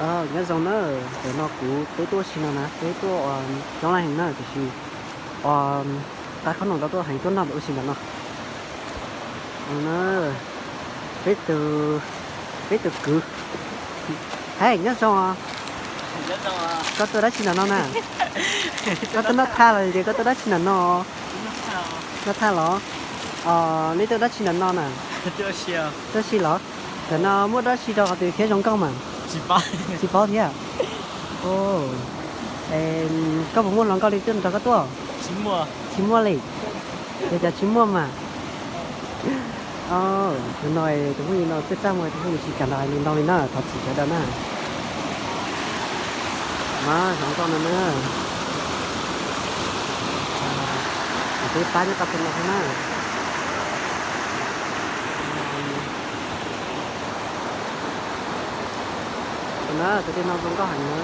Nyob zoo na, ntawm no kuv peb tuaj ua si no na, peb tuaj coob leej heev na, tiam sis qab khob noom tau tuaj heev tuaj noj ua si ntawm no. Peb tus, peb tus kwv. Hais nyob zoo os. Koj tuaj dab tsi ntawm no na? Koj tuaj noj thaj los tias koj tuaj dab tsi ntawm no? Noj thaj los? Neb tuaj dab tsi ntawm no na? Tuaj ua si los? Ntawm no muaj dab tsi rau qhov twg thiab zoo nkauj mas? Tsis paub thiab. Koj puas muaj hluas nkauj li tuaj nrog koj tuaj? Tsis muaj li. Yog cas tsis muaj mas? Tus no tus phooj ywg no txawj txaj muag, tus phooj ywg tsis kam nrog hais lus ntau li na, thov txim sawv daws na. Hluas nkauj no na. Kuv peb pab nyob tau tus no xwb na. Tus na, tus dej no zoo nkauj heev na.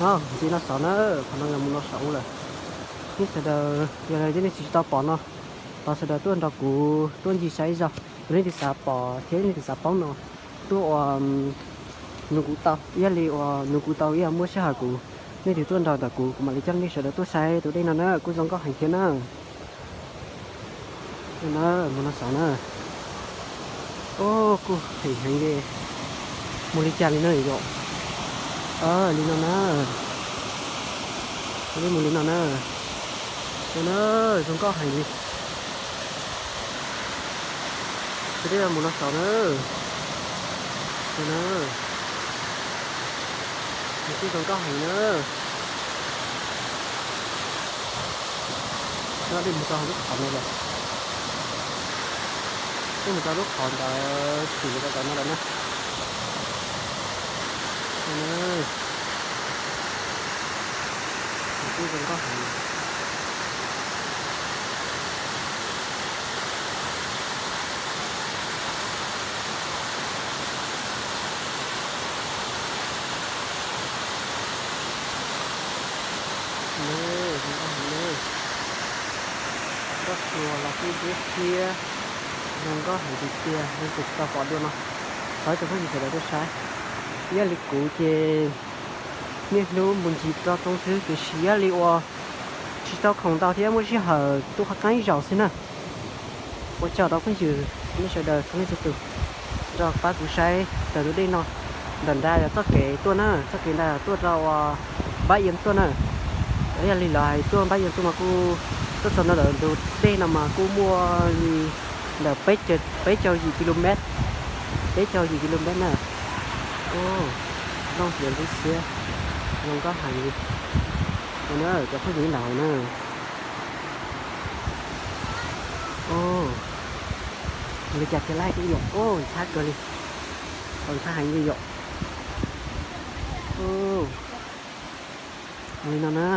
Ntxiv no saud na, qhov no yog mus no saud lawm. Nej sawv daws, yog nej tsis tau pom no, thov sawv daws tuaj nrog kuv tuaj ncig saib ib zaug, yog leej twg xav pom thiab leej twg xav paub no, tuaj ua nug kuv tau, ib yam li uas nug kuv tau ib yam muaj sij hawm kuv, leej twg tuaj nrog ntawm kuv, kuv mam li coj nej sawv daws tuaj saib tus dej no na, kuj zoo nkauj heev thiab na. Mus no saud na. Kuj heev heev li. Mus li cas li no yom? Li no na. Mus li no na. Zoo nkauj heev li. Tus dej mus no saud na. Mus kuj zoo nkauj heev na. No dej mus rau lub qhov no lawm. Dej mus rau lub qhov ntawd tshwm rau tom no lawm na. Mus kuj zoo nkauj heev. Zoo nkauj heev na. Nkauj hluas los kuj dub thiab. Zoo nkauj heev tiag tiag, leej twg tsis tau pom dua no, thov ib tsoom phooj ywg sawv daws tuaj saib. Ib yam li kuv ces niaj hnub mus ncig rau roob xwb, tiam sis ib yam li uas tsis tau khoom ntau thiab muaj sij hawm tuaj qab qeeb zaum xwb na. Ua tsaug rau phooj ywg nej sawv daws txhua leej txhua tus nrog pab kuv saib raws tus dej no. Ntawm nrad yog txoj kev tuaj na, txoj kev nrad tuaj rau uas Npab Yia tuaj na. Ib yam li lawv hais tuaj Npab Yia tuaj mas kuj tuaj txog no ntawm tus dej no mas kuj muaj li ntawm peb caug yim ki lu mev, peb caug yim ki lu mev na. Nplooj ntxhiab ntxhiab, zoo nkauj heev li. Cov phooj ywg ib ntaus na. Li cas thiaj laij kuj yom, ntxhab kawg li, ntxhab heev li yom. Li no na.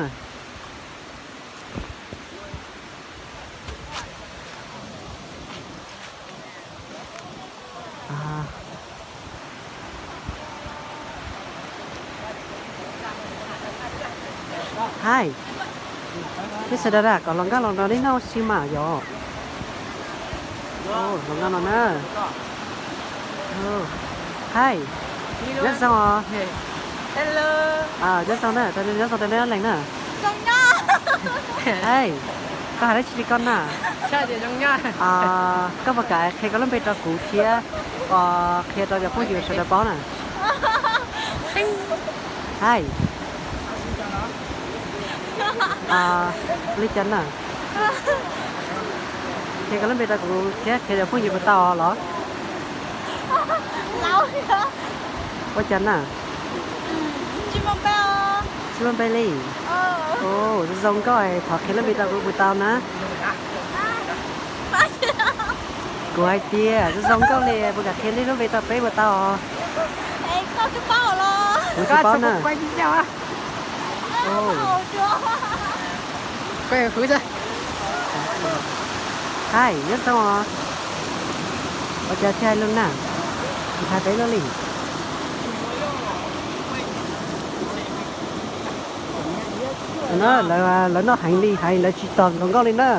Hais, nej sawv daws kom hluas nkauj los nrog nej noj ua si mas yom. Hluas nkauj no na. Hais, nyob zoo os. Nyob zoo na, nyob zoo rau nej ob leeg na. Hais, koj hais dab tsi li koj na? Koj puas kam qhia koj lub npe rau kuv thiab qhia rau cov phooj ywg sawv daws paub na? Hais, li cas na? Qhia koj lub npe rau kuv thiab qhia cov phooj ywg puas tau los? Ua cas na? Tsis muaj npe li. Zoo nkauj, thov qhia lub npe rau kuv puas tau na? Kuv hais tias zoo zoo nkauj li, puas kam qhia nej lub npe rau peb puas tau? Kuv tsis paub na. Hais, nyob zoo os. Ua cas tsis hais lus na? Tsis hais peb lub li. Na, lawv, lawv noj heev li, heev, lawv tsis tog nkaus nkauj li na.